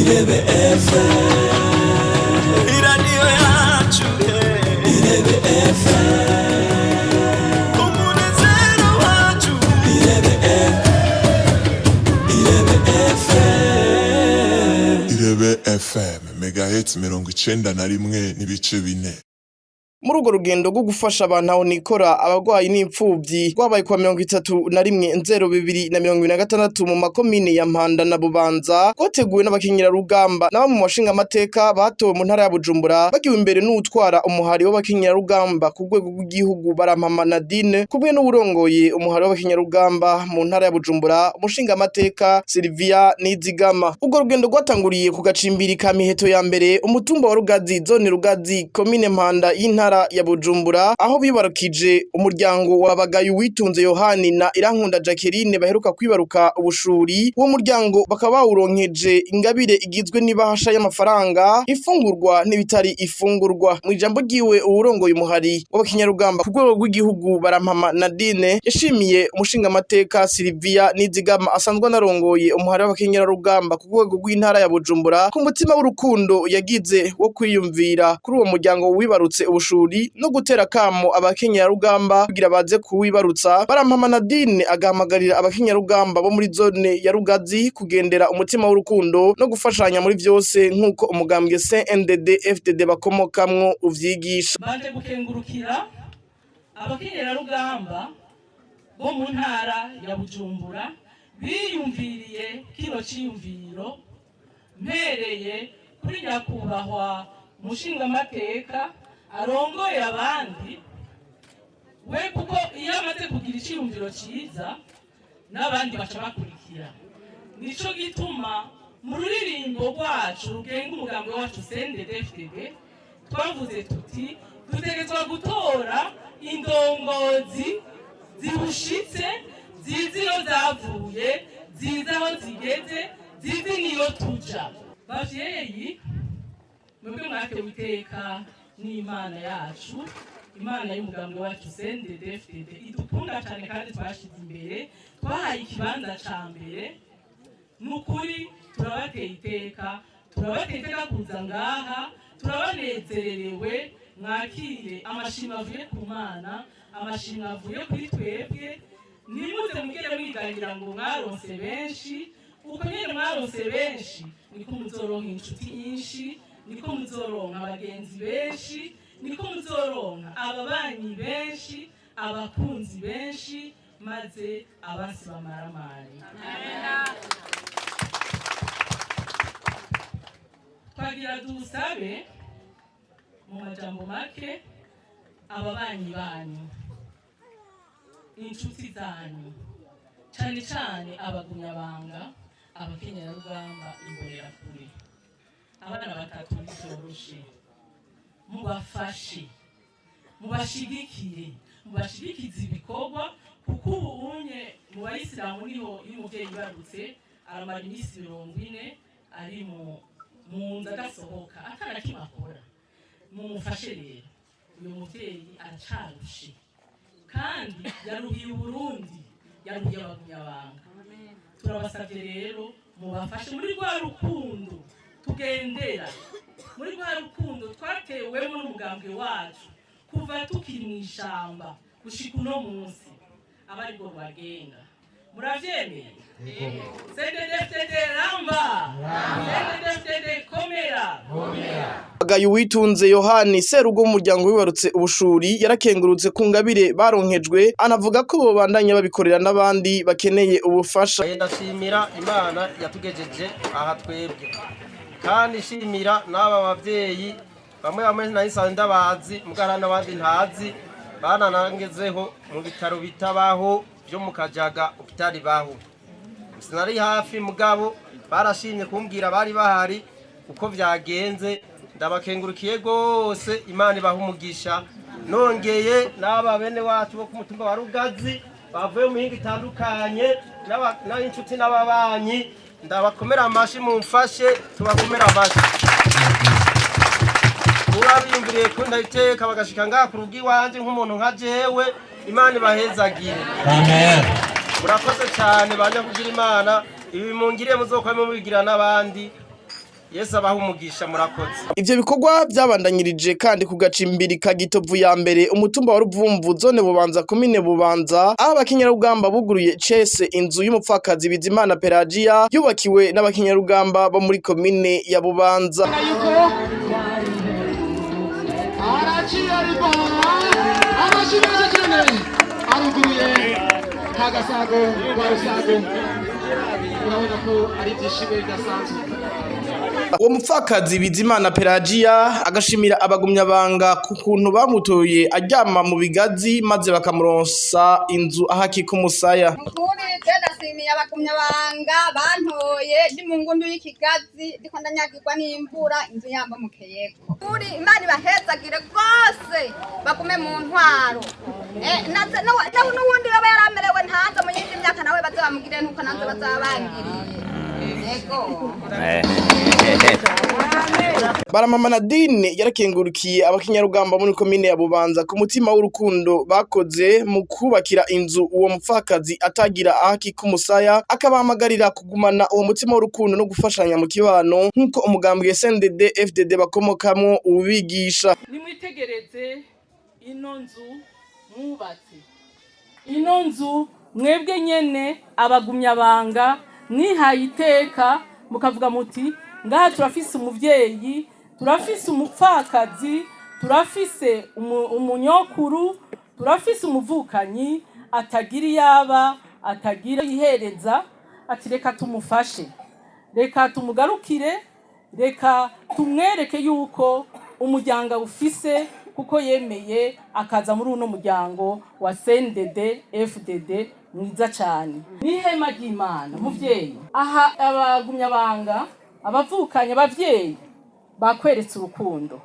Irebe FM, iradiyo yacu, Irebe FM, umunezero wacu, Irebe FM, Irebe FM. Irebe FM, megahertz 91.4. Muri urwo rugendo rwo gufasha abantu aho nikora, abarwayi n'imfuvyi, rwabaye kuwa 31/02/2026 mu makomine ya Mpanda na Bubanza, rwateguwe n'abakenyerarugamba na bamwe mu bashingamateka batowe mu ntara ya Bujumbura, bagiwe imbere n'uwutwara umuhari w'abakenyerarugamba ku rwego rw'igihugu, Barampama Nadine, kumwe n'uwurongoye umuhari w'abakenyerarugamba mu ntara ya Bujumbura, umushingamateka Sylvia Nizigama. Urwo rugendo rwatanguriye ku gacimbiri ka Miheto ya mbere, umutumba wa Rugazi, zone Rugazi, komine Mpanda y'intara ya Bujumbura, aho bibarukije umuryango wa Bagayu Witunze Yohani na Irankunda Jacqueline baheruka kwibaruka ubushuri. Uwo muryango bakaba bawuronkeje ingabire igizwe n'ibahasha y'amafaranga, ifungurwa n'ibitari ifungurwa. Mu ijambo ryiwe, uwurongoye umuhari w'abakenyerarugamba ku rwego rw'igihugu, Barampama Nadine, yashimiye umushingamateka Sylvia Nizigama asanzwe anarongoye umuhari w'abakenyerarugamba ku rwego rw'intara ya Bujumbura ku mutima w'urukundo yagize wo kwiyumvira kuri uwo muryango wibarutse ubushuri no gutera kamo abakenyerarugamba kugira baze kuwibarutsa. Barampama Nadine agahamagarira abakenyerarugamba bo muri zone ya Rugazi kugendera umutima w'urukundo no gufashanya muri vyose, nk'uko umugambwe CNDD FDD bakomokamwo uvyigisha. Mbanje gukengurukira abakenyerarugamba bo mu ntara ya Bujumbura biyumviriye kino ciyumviro, mpereye kuri nyakubahwa umushingamateka arongoye abandi we, kuko iyo amaze kugira iciyumviro ciza n'abandi baca bakurikira. Nico gituma mu ruririmbo rwacu rugenga umugambi wacu CNDD-FDD twavuze tuti: "Dutegerezwa gutora indongozi zibushitse, zizi iyo zavuye, zizi aho zigeze, zizi niyo tuja." Bavyeyi, mwebwe mwatewe iteka n'Imana yacu, Imana y'umugambi wacu CNDD-FDD idukunda cyane kandi twashize imbere, twahaye ikibanza ca mbere. Ni ukuri turabateye iteka, turabateye iteka kuza ngaha, turabanezererewe. Mwakire amashimwe avuye ku Mana, amashimwe avuye kuri twebwe. Ntimuze mugere mwiganira ngo mwaronse benshi. Uko nyene mwaronse benshi niko muzoronka inshuti nyinshi, niko muzoronka abagenzi benshi, niko muzoronka ababanyi benshi, abakunzi benshi, maze abansi bamaramare. Twagira dusabe mu majambo make ababanyi banyu, inshuti zanyu, cyane cyane abagumyabanga, abakenyerarugamba, imbonerakure. Abana batatu ntibyoroshe. Mubafashe, mubashigikire, mubashigikize ibikorwa, kuko ubu unye mu bayisilamu niho iyo umuvyeyi yibarutse aramara iminsi 40 ari mu nzu adasohoka, atana kimwe akora. Mumufashe rero, uyu muvyeyi aracarushe kandi yaruhiye Uburundi, yaruhiye abagumyabanga. Turabasabye rero mubafashe muri rwa rukundo tugendera, muri rwa rukundo twatewemo n'umugambwe wacu kuva tukiri mu ishamba gushika uno munsi, aba aribwo bubagenga. Muravyemeye? CNDD-FDD ramba! CNDD-FDD komera! Bagayu Witunze Yohani, serugo w'umuryango wibarutse ubushuri, yarakengurutse ku ngabire baronkejwe, anavuga ko bobandanya babikorera n'abandi bakeneye ubufasha. Ndashimira Imana yatugejeje aha twebwe, kandi nshimira n'aba bavyeyi bamwe bamwe nahisanze ndabazi, mugara n'abandi ntazi, bananangezeho mu bitaro bitabaho byo mu Kajaga hôpital baho. Sinari hafi, mugabo barashimye kumbwira, bari bahari uko vyagenze. Ndabakengurukiye rwose, Imana ibaha umugisha. Nongeye n'aba bene wacu bo ku mutumba wa Rugazi bavuye mu mihingo itandukanye, n'inshuti n'ababanyi, ndabakomera amashi. Mumfashe tubakomera amashi kuba biyumviriye kunda iteka bagashika ngaha ku rugo iwanje nk'umuntu nka jewe. Imana ibahezagire, murakoze cyane. Bajya kugira Imana ibi mungiriye muzokwame mubigira n'abandi. Yesu abaha umugisha, murakoze. Ivyo bikorwa vyabandanyirije kandi ku gacimbiri ka Gitovu ya mbere, umutumba wa Ruvumvu, zone Bubanza, komine Bubanza, aho abakenyerarugamba buguruye cese inzu y'umupfakazi Bizimana Pelagia yubakiwe n'abakenyerarugamba bo muri komine ya Bubanza. Araciye ariko amashyi menshi cyane aruguruye kagasago rwa rusago, urabona ko ari ibyishimo bidasanzwe. Uwo mupfakazi Bizimana Pelagia agashimira abagumyabanga ku kuntu bamutoye aryama mu bigazi maze bakamuronsa inzu ahakika umusaya. Nukuri je ndashimiye abagumyabanga bantoye ndi mu ngundu y'ikigazi, ndiko ndanyagirwa n'imvura, inzu yambomokeyeko. Kuri Imana ibahezagire rwose, bagume mu ntwaro. N'uwundi yoba yaramerewe ntaze mu yindi myaka, nawe baze bamugirire nkuko nanze bazaba bangiriye. Yego. Baramama Nadine yarakengurukiye abakenyarugamba muri komine ya Bubanza ku mutima w'urukundo bakoze mu kubakira inzu uwo mupfakazi atagira ahakika umusaya, akabahamagarira kugumana uwo mutima w'urukundo no gufashanya mu kibano nk'uko umugambwe SNDD FDD bakomokamwo ubigisha. Nimwitegereze ino nzu mwubatse, ino nzu mwebwe nyene abagumyabanga mwihaye iteka, mukavuga muti: "Ngaha turafise umuvyeyi, turafise umupfakazi, turafise umunyokuru, turafise umuvukanyi atagira iyaba, atagira ihereza." Ati: "Reka tumufashe, reka tumugarukire, reka tumwereke yuko umuryango awufise," kuko yemeye akaza muri uno muryango wa CNDD FDD mwiza cyane n'ihema ry'Imana. Muvyeyi, aha abagumyabanga, abavukanye, abavyeyi bakweretse urukundo,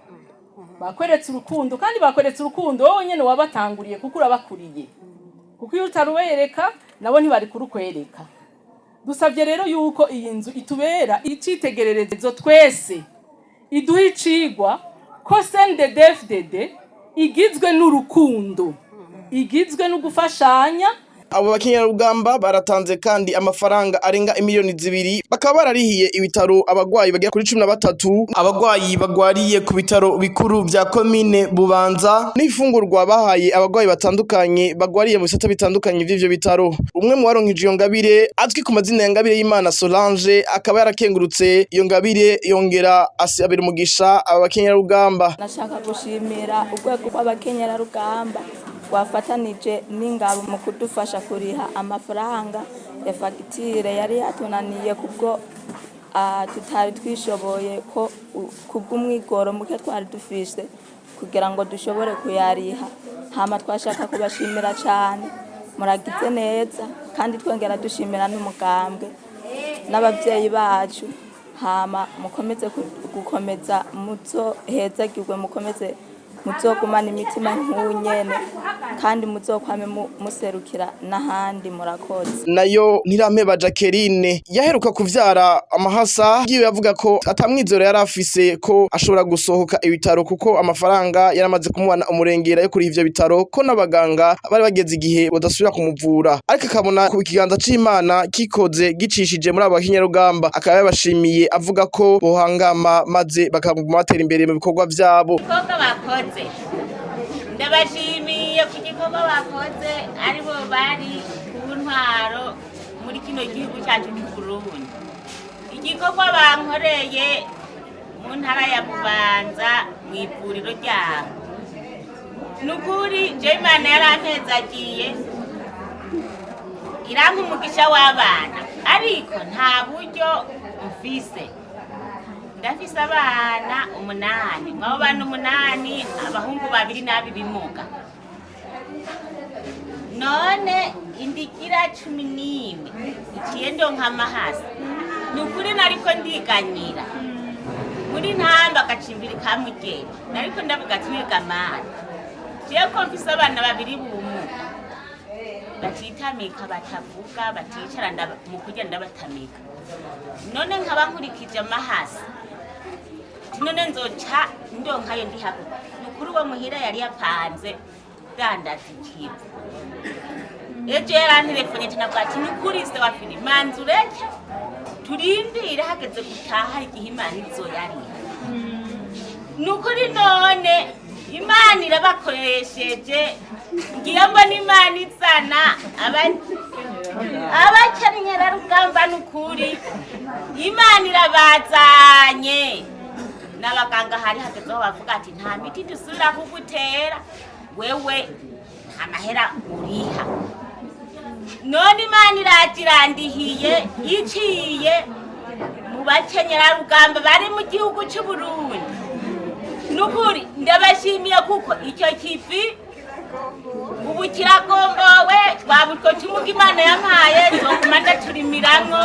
bakweretse urukundo, kandi bakweretse urukundo wowe nyene wabatanguriye, kuko urabakuriye, kuko iyo utarubereka nabo ntibari kurukwereka. Dusabye rero yuko iyi nzu itubera icitegererezo twese, iduha icigwa ko CNDD-FDD igizwe n'urukundo, igizwe no gufashanya. Abo bakenyerarugamba baratanze kandi amafaranga arenga imiliyoni 2, bakaba bararihiye ibitaro abagwayi bagera kuri 13, abagwayi bagwariye ku bitaro bikuru vya komine Bubanza, n'ifungurwa bahaye abagwayi batandukanye bagwariye mu bisata bitandukanye vy'ivyo bitaro. Umwe mu baronkije iyo ngabire azwi ku mazina ya Ngabire y'Imana Solange akaba yarakengurutse iyo ngabire, yongera asabira umugisha aba bakenyerarugamba. Nashaka gushimira urwego rw'abakenyerarugamba rwafatanije n'ingabo mu kudufasha kuriha amafaranga ya fagitire yari yatunaniye kubwo tutari twishoboye, ko kubw'umwigoro muke twari dufise kugira ngo dushobore kuyariha. Hama twashaka kubashimira cyane, muragize neza, kandi twongera dushimira n'umugambwe n'ababyeyi bacu. Hama mukomeze gukomeza muzohezagirwe, mukomeze muzogumana imitima nk'uwu nyene, kandi muzokwame muserukira n'ahandi. Murakoze. Nayo Ntirampeba Jacqueline yaheruka kuvyara amahasa yiwe, avuga ko atamwizero yari afise ko ashobora gusohoka ibitaro, kuko amafaranga yaramaze kumubana umurengera yo kuri ivyo bitaro, ko n'abaganga bari bageze igihe badasubira kumuvura, ariko akabona ku ikiganza c'Imana kikoze gicishije muri abo bakenyarugamba, akaba yabashimiye avuga ko bohangama maze bakaguma batera imbere mu bikorwa vyabo. Igikorwa bakoze, ndabashimiye ku gikorwa bakoze, aribo bari ku ntwaro muri kino gihugu cyacu cy'u Burundi. Igikorwa bankoreye mu ntara ya Bubanza mu ivuriro ryabo, ni ukuri jewe Imana yarampezagiye, irampa umugisha w'abana, ariko nta buryo mfise. Ndafise abana umunani, mwabo bana umunani abahungu babiri n'ab'ibimuga. None indigira 11 iciye ndonka amahasa. Ni ukuri nariko ndiganyira muri ntamba agacimbiri ka Mugeni, nariko ndavuga ati: "Niga mana, jewe ko mfise abana babiri b'ubumuga batitamika, batavuga, baticara, mu kurya ndabatamika, none nkaba nkurikije amahasa, none nzoca ndonkayo ndihago?" Ni ukuri uwo muhira yari yapanze dandaza ikivu, ejo yaranterefonye ati nabwo ati: "Ni ukuri se wa fili manzi ureke." Turindire hageze gutaha igihe Imana izoyariha. Ni ukuri none Imana irabakoresheje, ngiye mbona Imana izana abakenyerarugamba. Ni ukuri Imana irabazanye. N'abaganga hari hageze aho bavuga ati nta miti dusubira kugutera, wewe nta mahera uriha. None Imana iragirandihiye iciye mu bakenyerarugamba bari mu gihugu cy'Uburundi. Nukuri ndabashimiye, kuko icyo kivi ubu kiragombowe. Twabutwo kimuga Imana yampaye, nzoguma ndaturimiramwo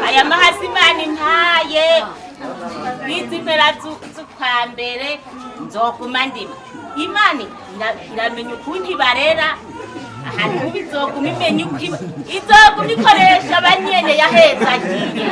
aya mahasi Imana impaye. N'izi mpera z'ukwa mbere nzoguma ndima. Imana iramenya ukuntu ibarera ahantu ubu, izoguma imenya uko izoguma ikoresha abanyene yahezagiye,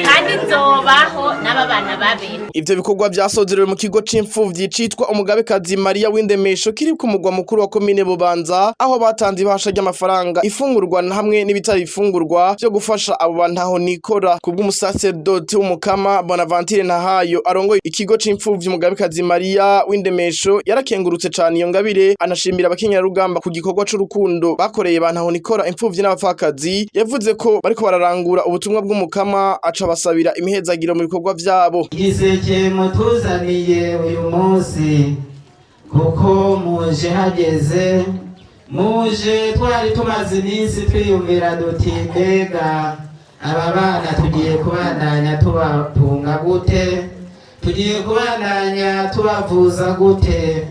kandi nzobaho n'aba bana babeho. Ivyo bikorwa vyasozerewe mu kigo c'imfuvyi citwa Umugabekazi Mariya w'Indemesho kiri ku mugwa mukuru wa komine Bubanza, aho batanze ibahasha ry'amafaranga, ifungurwa hamwe n'ibitari ifungurwa vyo gufasha abo bantu aho nikora. Kubw'umusacerdote w'Umukama Bonaventure Ntahayo arongoye ikigo c'imfuvyi Umugabekazi Mariya w'Indemesho, yarakengurutse cane iyo ngabire, anashimira abakenyerarugamba ku gikorwa c'urukundo bakoreye bantu aho nikora, imfuvyi n'abapfakazi. Yavuze ko bariko bararangura ubutumwa bw'Umukama, aca basabira imihezagiro mu bikorwa vyabo. Igiseke mutuzaniye uyu munsi, kuko muje hageze, muje twari tumaze iminsi twiyumvira duti mbega aba bana tugiye kubandanya tubatunga gute, tugiye kubandanya tubavuza gute,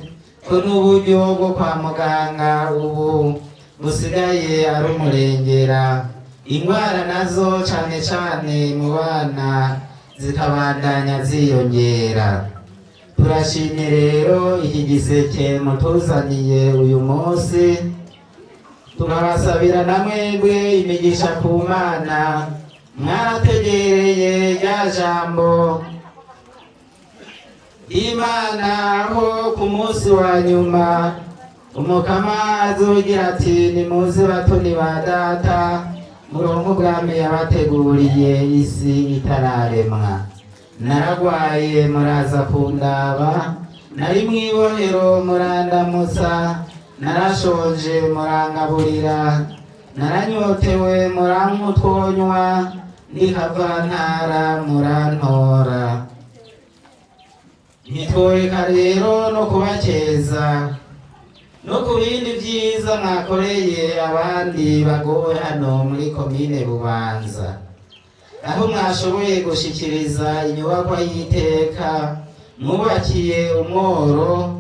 ko n'uburyo bwo kwa muganga ubu busigaye ari umurengera, ingwara nazo cane cane mu bana zikabandanya ziyongera. Turashimye rero iki giseke mutuzaniye uyu munsi, turabasabira na mwebwe imigisha ku Mana. Mwarategereye rya jambo Imana, aho ku munsi wa nyuma Umukama azogira ati nimuze batoni ba Data, muronke ubwami yabateguriye isi itararemwa. Naragwaye muraza kundaba, nari mw'ibohero murandamutsa, narashonje murangaburira, naranyotewe murampa utwonywa, ndi kavantara murantora. Ntitworeka rero no kubakeza no ku bindi vyiza mwakoreye abandi bagowe hano muri komine Bubanza, aho mwashoboye gushikiriza inyubakwa y'iteka mwubakiye umworo,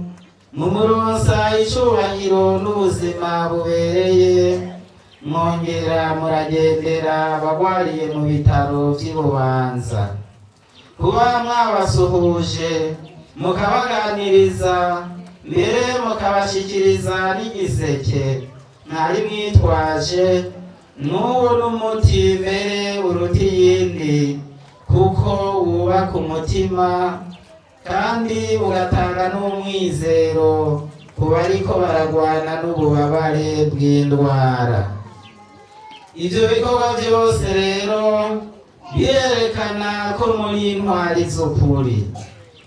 mumuronsa icubahiro n'ubuzima bubereye, mwongera muragendera abagwariye mu bitaro vy'i Bubanza. Kuba mwabasuhuje, mukabaganiriza, mbere mukabashikiriza n'igiseke mwari mwitwaje, n'uwo n'umuti mbere uruta iyindi, kuko wubaka umutima kandi ugatanga n'umwizero ku bariko baragwana n'ububabare bw'indwara. Ivyo bikorwa vyose rero birerekana ko muri intwari z'ukuri,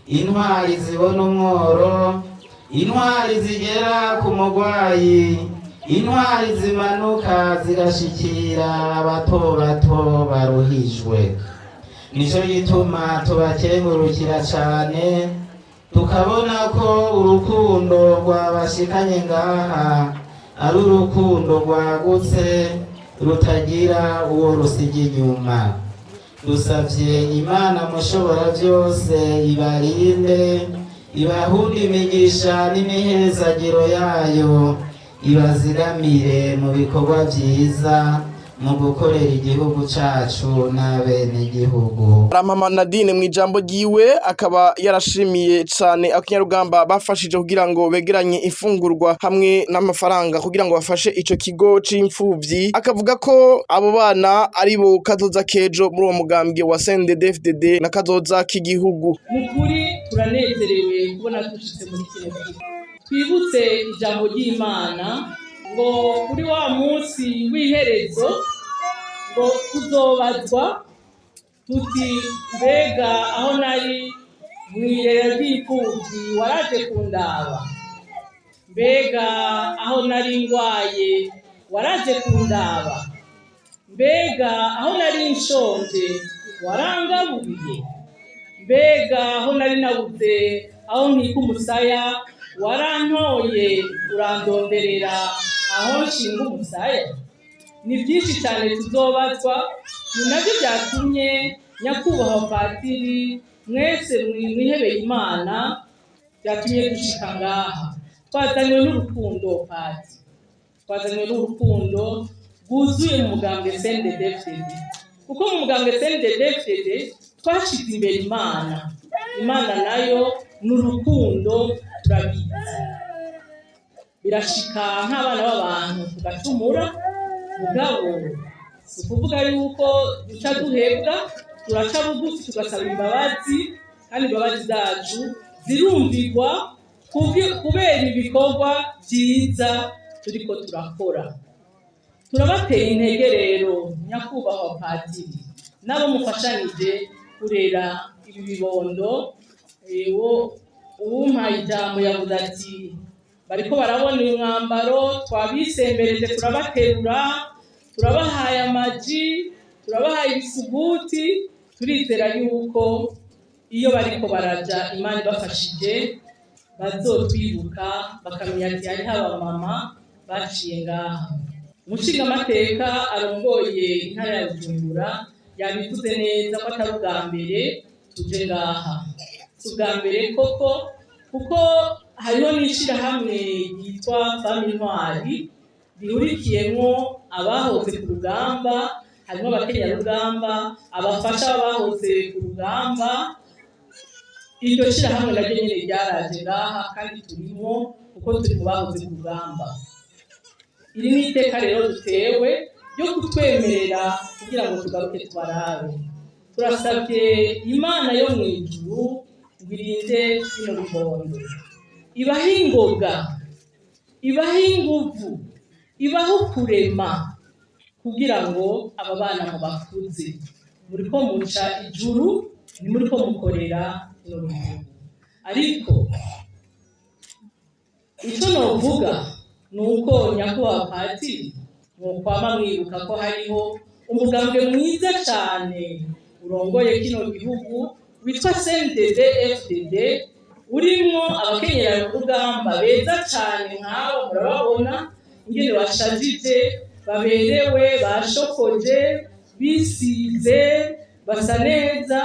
intwari zibona umworo, intwari zigera ku mugwayi, intwari zimanuka zigashikira abato bato baruhijwe. Nico gituma tubakengurukira cane, tukabona ko urukundo rwabashikanye ngaha ari urukundo rwagutse rutagira uwo rusiga inyuma. Dusavye Imana Mushobora byose ibarinde, ibahunde imigisha n'imihezagiro yayo, ibazigamire mu bikorwa vyiza mu gukorera igihugu cacu n'abenegihugu. Rampama Nadine mu ijambo ryiwe akaba yarashimiye cane abakenyarugamba bafashije kugira ngo begeranye imfungurwa hamwe n'amafaranga kugira ngo bafashe ico kigo c'imfuvyi, akavuga ko abo bana ari bo kazoza kejo muri uwo mugambwe wa CNDD-FDD na kazoza k'igihugu. Mu kuri turanezerewe kubona dushitse muri kino gihe. Twibutse ijambo ry'Imana ngo kuri wa munsi w'iherezo, Ngo tuzobazwa tuti: "Mbega aho nari mw'irera ry'imfuvyi waraje kundaba? Mbega aho nari ngwaye waraje kundaba? Mbega aho nari nshonje warangaburiye? Mbega aho nari nabuze aho nkika umusaya warantoye urandonderera aho nshinga umusaya?" Ni byinshi cyane tuzobazwa. Ni nabyo byatumye, nyakubahwa patiri, mwese mwihebeye Imana, byatumye dushika ngaha. Twazanywe n'urukundo, pati, twazanywe n'urukundo rwuzuye mu mugambwe CNDD-FDD, kuko mu mugambwe CNDD-FDD twashize imbere Imana. Imana nayo ni urukundo, turabizi. Birashika nk'abana b'abantu tugacumura, mugabo si ukuvuga yuko duca duhebwa. Turaca bugufi tugasaba imbabazi, kandi imbabazi zacu zirumvirwa kubera ibikorwa byiza turiko turakora. Turabateye intege rero, nyakubahwa patiri n'abo mufashanije kurera ibi bibondo. Ewo uwumpaye ijambo yavuze ati bariko barabona uyu mwambaro, twabisembereje, turabaterura, turabahaye amaji, turabahaye ibisuguti. Turizera yuko iyo bariko baraja, Imana ibafashije, bazotwibuka bakamenya ati hariho abamama baciye ngaha. Umushingamateka arongoye intara ya Bujumbura yabivuze neza ko atari ubwa mbere tuje ngaha. Si ubwa mbere koko, kuko hariho n'ishirahamwe ryitwa Femme Intwari rihurikiyemwo abahoze ku rugamba, harimo abakenyarugamba, abafasha b'abahoze ku rugamba. Iryo shirahamwe naryo nyene ryaraje ngaha, kandi turimo kuko turi mu bahoze ku rugamba. Iri ni iteka rero dutewe ryo kutwemerera kugira ngo tugaruke tubarabe. Turasabye Imana yo mu ijuru ngo irinde bino bibondo, ibahe ingoga, ibahe inguvu, ibahe ukurema kugira ngo aba bana mubakuze. Muriko muca ijuru, ni muriko mukorera kino gihugu. Ariko icyo novuga ni uko, nyakubahwa patiri, mwokwama mwibuka ko hariho umugambwe mwiza cyane urongoye kino gihugu witwa CNDD FDD, urimwo abakenyerarugamba beza cyane nk'abo murababona ingene bashajije, baberewe, bashokoje, bisize, basa neza.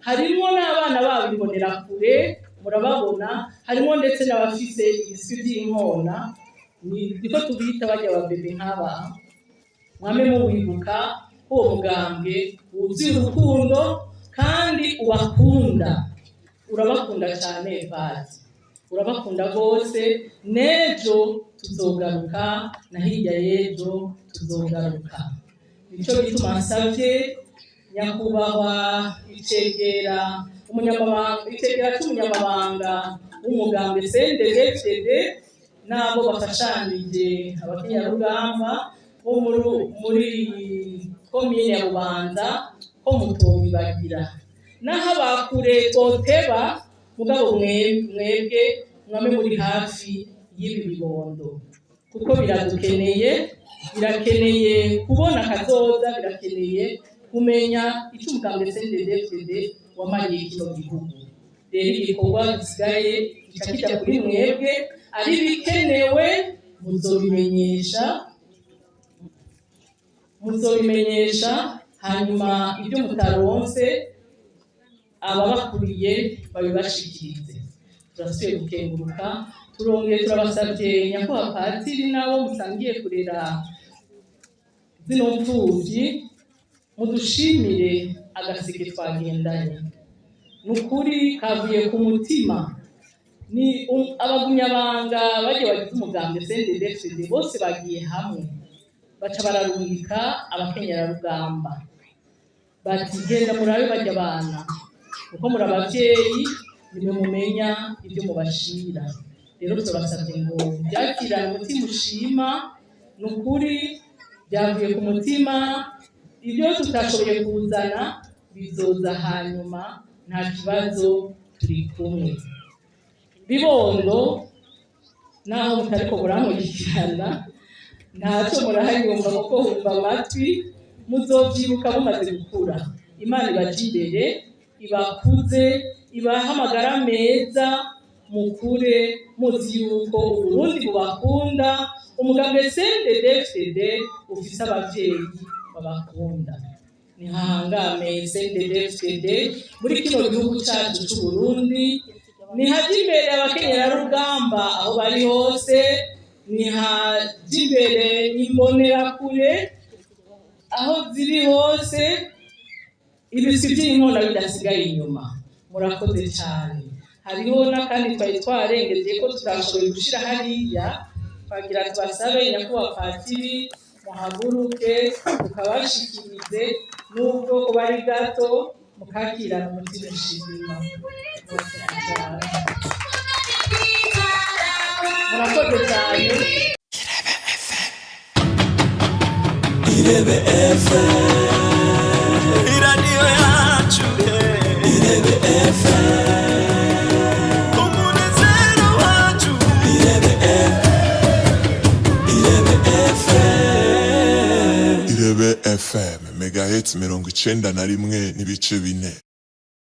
Harimwo n'abana babo imbonerakure murababona, harimo ndetse n'abafise ibiswi by'inkona, niko tubita bajya babebe nk'aba. Mwame muwibuka ko uwo mugambwe wuzuye urukundo kandi ubakunda, urabakunda cyane bazi, urabakunda rwose. N'ejo tuzogaruka, na hirya y'ejo tuzogaruka. Nicyo gituma nsabye nyakubahwa icegera umunyamabanga, icegera cy'umunyamabanga w'umugambwe CNDD-FDD n'abo bafashanije abakenyarugamba bo muri komine ya Bubanza ko mutobibagira. Naho abakure twoteba, mugabo mwebwe mwame muri hafi y'ibi bibondo, kuko biradukeneye, birakeneye kubona akazoza, birakeneye kumenya icyo umugambwe CNDD-FDD wamariye kino gihugu. Rero igikorwa gisigaye gica kijya kuri mwebwe, ari bikenewe muzobimenyesha, hanyuma ibyo mutaronse ababakuriye babibashikirize. Turasubiye gukenguruka, turongeye turabasabye, nyakubahwa patiri n'abo musangiye kurera zino mfuvyi, mudushimire agaseke twagendanye. Ni ukuri kavuye ku mutima. Ni abagumyabanga bagiye bagize umugambwe CNDD-FDD bose bagiye hamwe, baca bararungika abakenyerarugamba bati: "Genda murabe bajya abana, kuko muri abavyeyi, nimwe mumenya ibyo mubashira." Rero turabasabye ngo byakirane umutima ushima. Ni ukuri byavuye ku mutima. Ibyo tutashoboye kuzana bizoza hanyuma, nta kibazo, turi kumwe. Bibondo, naho mutariko murankurikirana, ntacyo murahayumva kuko humva amatwi, muzovyibuka mumaze gukura. Imana ibaje imbere, ibakuze, ibahe amagara meza, mukure muzi yuko Uburundi bubakunda, umugambwe CNDD-FDD ufise abavyeyi babakunda. Nihahangame CNDD-FDD muri kino gihugu cacu c'Uburundi, nihaje imbere abakenyerarugamba aho bari hose, nihaje imbere imbonerakure aho ziri hose, ibisi by'inkona bidasigaye inyuma. Murakoze cyane. Hariho n'akandi twari twarengeje ko tutashoboye gushira hariya, twagira tubasabe, nyakubahwa patiri, muhaguruke tukabashikirize, nubwo kuba ari gato, mukakirana umutima ushima. Murakoze cyane. Irebe FM, iradiyo yacu. Irebe FM, umunezero wacu. Irebe FM, Irebe FM. Irebe FM, mega 91.4.